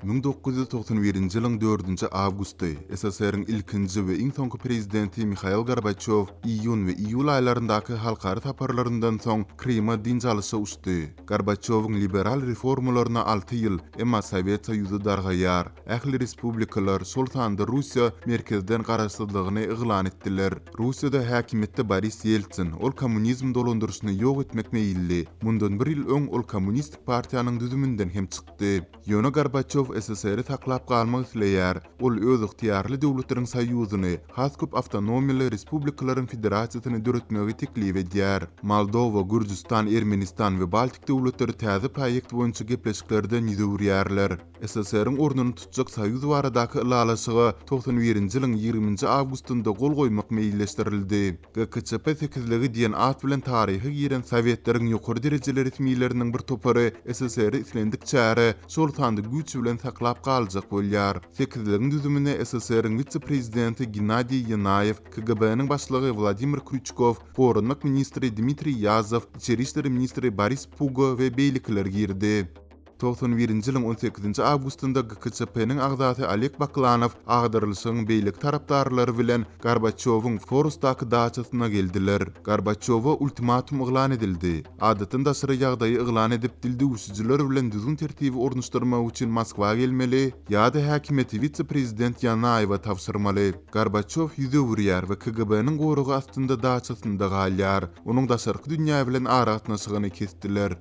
1991-nji ýylyň dördünji awgusty SSR-iň ilkinji we iň soňky prezidenti Mihail Gorbaçýow iýun we iýul aýlaryndaky halkara saparlaryndan soň Kryma dynç alyşa uçdy. Gorbaçýowyň liberal reformalaryna alty ýyl, emma Sowet Soýuzy dargaýar. Ähli respublikalar, şol sanda Russiýa merkezden garaşsyzlygyny yglan etdiler. Russiýada häkimiýetde Boris Ýeltsin, ol kommunizm dolandyryşyny ýok etmek meýilli. Mundan bir ýyl öň ol kommunistik partiýanyň düzüminden hem çykdy. Ýöne Gorbaçýow SSR-i saklap galmak isleýär. Ol özygtyýarly döwletleriň soýuzyny, has köp awtonomiýaly respublikalaryň federasiýasyny döretmegi teklip edýär. Moldowa, Gürjüstan, Ermenistan we Baltik döwletleri täze proýekt boýunça gepleşiklerden ýüz öwürýärler. SSR-iň ornuny tutjak soýuz baradaky ylalaşyga 91-nji ýylyň ýigriminji awgustynda gol goýmak meýilleşdirildi. GKÇP sekizligi diýen at bilen taryha giren sowetleriň ýokary derejeli resmileriniň bir topary SSR-i islendik çäre, şol sanda güýç bilen saklap galjak bolýar. Sekizligiň düzümine SSR-iň wise-prezidenti Gennadiý Ýanaýew, KGB-niň başlygy Wladimir Krýuçkow, goranmak ministri Dmitriý Ýazow, içeri işler ministri Boris Pugo we beýlekiler girdi. 91-nji ýylyň 18-nji awgustynda GKÇP-niň agzasy Oleg Baklanow agdarylyşygyň beýleki tarapdarlary bilen Gorbaçýowyň Forosdaky daçasyna geldiler. Gorbaçýowa ultimatum yglan edildi. Adatdan daşary ýagdaýy yglan edip, dildüwüşijiler bilen düzgün-tertibi ornaşdyrmak üçin Moskwa gelmeli ýa-da häkimiýeti wise-prezident Ýanaýewe tabşyrmaly. Gorbaçýow ýüz öwürýär we KGB-niň goragy astynda daçasynda galýar. Onuň daşarky dünýä bilen aragatnaşygyny kesdiler.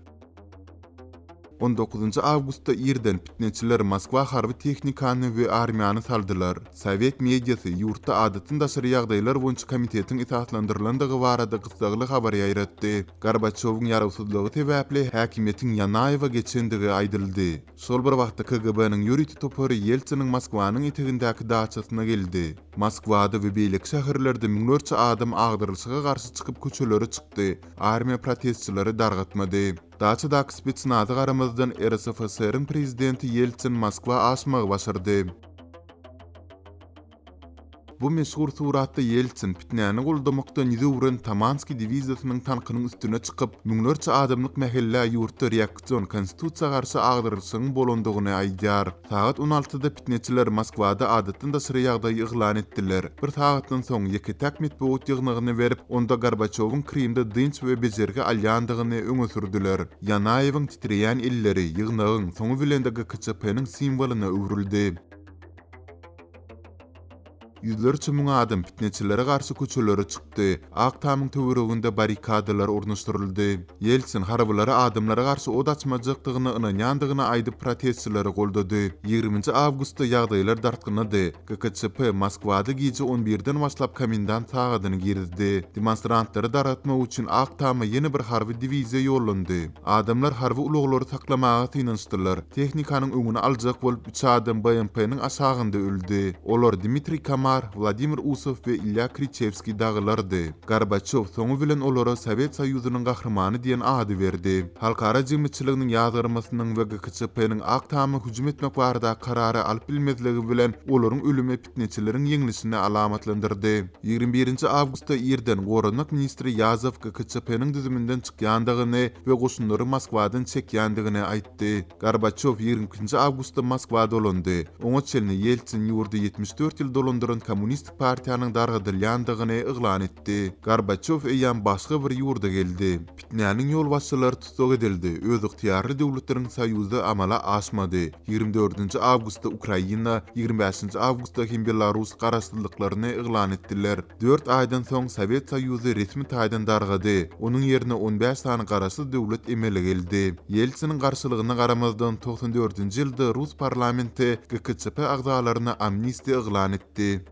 On dokuzynjy awgustda irden pitneçiler Moskwa harby tehnikany we armiýany saldylar. Sowet mediasy ýurtda adatdan daşary ýagdaýlar boýunça komitetiň esaslandyrylandygy barada gyssagly habar ýaýratdy. Gorbaçýowyň ýarawsyzlygy sebäpli häkimiýetiň Ýanaýewe geçendigi aýdyldy. Şol bir wagtda KGB-niň ýörite topary Ýeltsiniň Moskwanyň etegindäki daçasyna geldi. Moskwada we beýleki şäherlerde müňlerçe adam agdarylyşyga garşy çykyp köçelere çykdy, armiýa protestçileri dargatmady. Daçadaky spetsnaza garamazdan RSFSR-iň prezidenti Ýeltsin Moskwa aşmagy başardy. Bu meşhur suratda Ýeltsin pitnäni goldamakdan ýüz öwren Tamanskiý diwiziýasynyň tankynyň üstüne çykyp, müňlerçe adamlyk mähellä ýurtda reaksion konstitusiýa garşy agdarylyşygyň bolandygyny aýdýar. Sagat on altyda pitneçiler Moskwada adatdan daşary ýagdaýy yglan etdiler. Bir sagatdan soň ýeke-täk metbugat ýygnagyny berip, onda Gorbaçýowyň Krymda dynç we bejergi alýandygyny öňe sürdüler. Ýanaýewiň titreýän elleri ýygnagyň soňy bilen-de GKÇP-niň simwolyna öwrüldi. Ýüzlerçe müň adam pitneçilere garşy köçelere çykdy, Ak tamyň töwereginde barrikadalar ornaşdyryldy. Ýeltsin harbylara adamlara garşy ot açmajakdygyna ynanýandygyny aýdyp protestçileri goldady. Ýigriminji awgustda ýagdaýlar dartgynlydy. GKÇP Moskwada gije on birden başlap komendant sagadyny girizdi. Demonstrantlary dargatmak üçin Ak tama ýene bir harby diwiziýa ýollandy. Adamlar harby ulaglary saklamaga synanyşdylar. Tehnikanyň öňüni aljak bolup üç adam BMP-niň aşagynda öldi. Olar Dmitriý Komar, Wladimir Usow we Ilýa Kriçewskiý dagylardy. Gorbaçýow soňy bilen olara Sowet Soýuzynyň Gahrymany diýen ady berdi. Halkara jemgyýetçiliginiň ýazgarmasynyň we GKÇP-niň Ak Tama hüjüm etmek baradaky karary alyp bilmezligi bilen olaryň ölümi pitneçileriň ýeňlişini alamatlandyrdy. 21-nji awgustda irden goranmak ministri Ýazow GKÇP-niň düzüminden çykýandygyny we goşunlary Moskwadan çekýändigini aýtdy. Gorbaçýow 22-nji awgustda Moskwa dolandy. Oňa çenli Ýeltsin ýurdy 74 ýyl dolandyran Kommunistik partiýanyň dargadylýandygyny yglan etdi. Gorbaçýow eýýäm başga bir ýurda geldi. Pitnäniň ýolbaşçylary tussag edildi, özygtyýarly döwletleriň soýuzy amala aşmady. 24-nji awgustda Ukraina, 25-nji awgustda hem Belarus garaşsyzlyklaryny yglan etdiler. Dört aýdan soň Sowet Soýuzy resmi taýdan dargady, onuň ýerine on bäş sany garaşsyz döwlet emele geldi. Ýeltsiniň garşylygyna garamazdan, 94-nji ýylda rus parlamenti GKÇP agzalaryna amnistiýa yglan etdi.